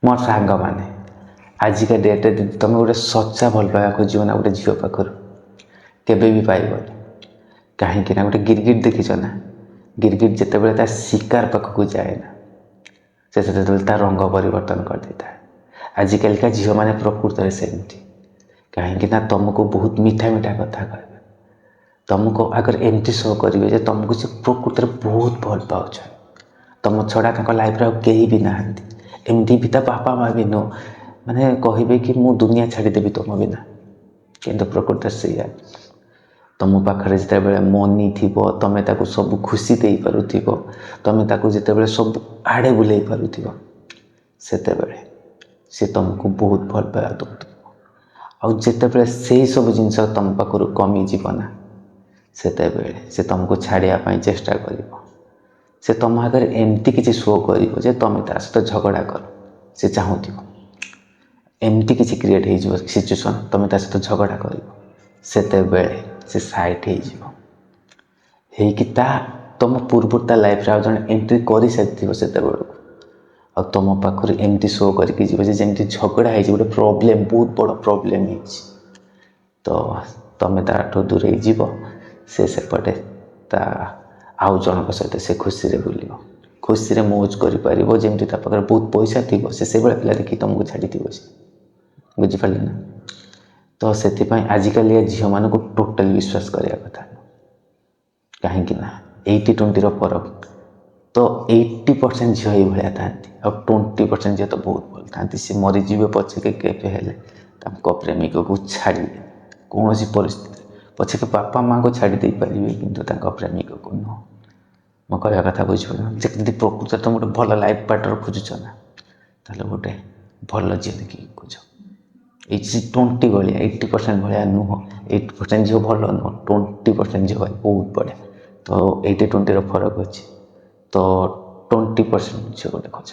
ମୋର ସାଙ୍ଗମାନେ, ଆଜିକା ଡେଟ୍ରେ ଯଦି ତୁମେ ଗୋଟେ ସଚ୍ଚା ଭଲ ପାଇବା ଖୋଜିବ ନା ଗୋଟେ ଝିଅ ପାଖରୁ, କେବେ ବି ପାଇବନି। କାହିଁକି ନା ଗୋଟେ ଗିରଗିଟ ଦେଖିଛ ନା? ଗିରଗିଟ ଯେତେବେଳେ ତା ଶିକାର ପାଖକୁ ଯାଏ ନା, ସେ ସେତେବେଳେ ତା ରଙ୍ଗ ପରିବର୍ତ୍ତନ କରିଦେଇଥାଏ। ଆଜିକାଲିକା ଝିଅମାନେ ପ୍ରକୃତରେ ସେମିତି। କାହିଁକି ନା ତୁମକୁ ବହୁତ ମିଠା ମିଠା କଥା କହିବେ, ତୁମକୁ ଆଗରେ ଏମିତି ଶୋ କରିବେ ଯେ ତୁମକୁ ସେ ପ୍ରକୃତରେ ବହୁତ ଭଲ ପାଉଛନ୍ତି, ତୁମ ଛଡ଼ା ତାଙ୍କ ଲାଇଫ୍ରେ ଆଉ କେହି ବି ନାହାନ୍ତି। ଏମିତି ବି ତା ବାପା ମା ବି ନୁହଁ, ମାନେ କହିବେ କି ମୁଁ ଦୁନିଆ ଛାଡ଼ିଦେବି ତୁମ ବିନା। କିନ୍ତୁ ପ୍ରକୃତରେ ସେଇଆ, ତୁମ ପାଖରେ ଯେତେବେଳେ ମନି ଥିବ, ତୁମେ ତାକୁ ସବୁ ଖୁସି ଦେଇପାରୁଥିବ, ତୁମେ ତାକୁ ଯେତେବେଳେ ସବୁ ଆଡ଼େ ବୁଲେଇ ପାରୁଥିବ, ସେତେବେଳେ ସେ ତୁମକୁ ବହୁତ ଭଲ ପାଇବା ଦେଉଥିବ। ଆଉ ଯେତେବେଳେ ସେଇ ସବୁ ଜିନିଷ ତୁମ ପାଖରୁ କମିଯିବ ନା, ସେତେବେଳେ ସେ ତୁମକୁ ଛାଡ଼ିବା ପାଇଁ ଚେଷ୍ଟା କରିବ। ସେ ତୁମ ଆଗରେ ଏମିତି କିଛି ଶୋ କରିବ ଯେ ତୁମେ ତା ସହିତ ଝଗଡ଼ା କର। ସେ ଚାହୁଁଥିବ ଏମିତି କିଛି କ୍ରିଏଟ୍ ହେଇଯିବ ସିଚୁଏସନ୍, ତୁମେ ତା ସହିତ ଝଗଡ଼ା କରିବ। ସେତେବେଳେ ସେ ସାଇଟ୍ ହେଇଯିବ, ହେଇକି ତା ତୁମ ପୂର୍ବରୁ ତା ଲାଇଫ୍ରେ ଆଉ ଜଣେ ଏଣ୍ଟ୍ରି କରିସାରିଥିବ ସେତେବେଳକୁ। ଆଉ ତୁମ ପାଖରୁ ଏମିତି ଶୋ କରିକି ଯିବ ଯେ ଯେମିତି ଝଗଡ଼ା ହେଇଛି, ଗୋଟେ ପ୍ରୋବ୍ଲେମ୍, ବହୁତ ବଡ଼ ପ୍ରୋବ୍ଲେମ୍ ହେଇଛି। ତ ତୁମେ ତାଠୁ ଦୂରେଇ ଯିବ, ସେ ସେପଟେ ତା ଆଉ ଜଣଙ୍କ ସହିତ ସେ ଖୁସିରେ ବୁଲିବ, ଖୁସିରେ ମୌଜ କରିପାରିବ। ଯେମିତି ତା ପାଖରେ ବହୁତ ପଇସା ଥିବ, ସେ ସେଇଭଳିଆ ପିଲା ଦେଖିକି ତୁମକୁ ଛାଡ଼ିଥିବ ସେ। ବୁଝିପାରିଲେ ନା? ତ ସେଥିପାଇଁ ଆଜିକାଲି ଏ ଝିଅମାନଙ୍କୁ ଟୋଟାଲି ବିଶ୍ୱାସ କରିବା କଥା ନୁହଁ। କାହିଁକି ନା 80-20ର ଫରକ। ତ 80% ଝିଅ ଏଇଭଳିଆ ଥାଆନ୍ତି ଆଉ 20% ଝିଅ ତ ବହୁତ ଭଲ ଥାଆନ୍ତି। ସେ ମରିଯିବେ ପଛକେ, କେବେ ହେଲେ ତାଙ୍କ ପ୍ରେମିକକୁ ଛାଡ଼ିବେ କୌଣସି ପରିସ୍ଥିତିରେ। ପଛକେ ବାପା ମାଆଙ୍କୁ ଛାଡ଼ି ଦେଇପାରିବେ, କିନ୍ତୁ ତାଙ୍କ ପ୍ରେମିକକୁ ନୁହଁ। ମୋ କହିବା କଥା ବୁଝିପାରିଲ? ଯଦି ପ୍ରକୃତରେ ତୁମେ ଗୋଟେ ଭଲ ଲାଇଫ୍ ପାର୍ଟନର ଖୋଜୁଛ ନା, ତାହେଲେ ଗୋଟେ ଭଲ ଝିଅ ଦେଖିକି ଖୋଜ। ଏଇ 20 ଭଳିଆ, 80% ଭଳିଆ ନୁହଁ। 80% ଝିଅ ଭଲ ନୁହଁ, 20% ଝିଅ ଭାଇ ବହୁତ ବଢ଼ିଆ। ତ 80-20ର ଫରକ ଅଛି। ତ 20% ଝିଅ ଗୋଟେ ଖୋଜ।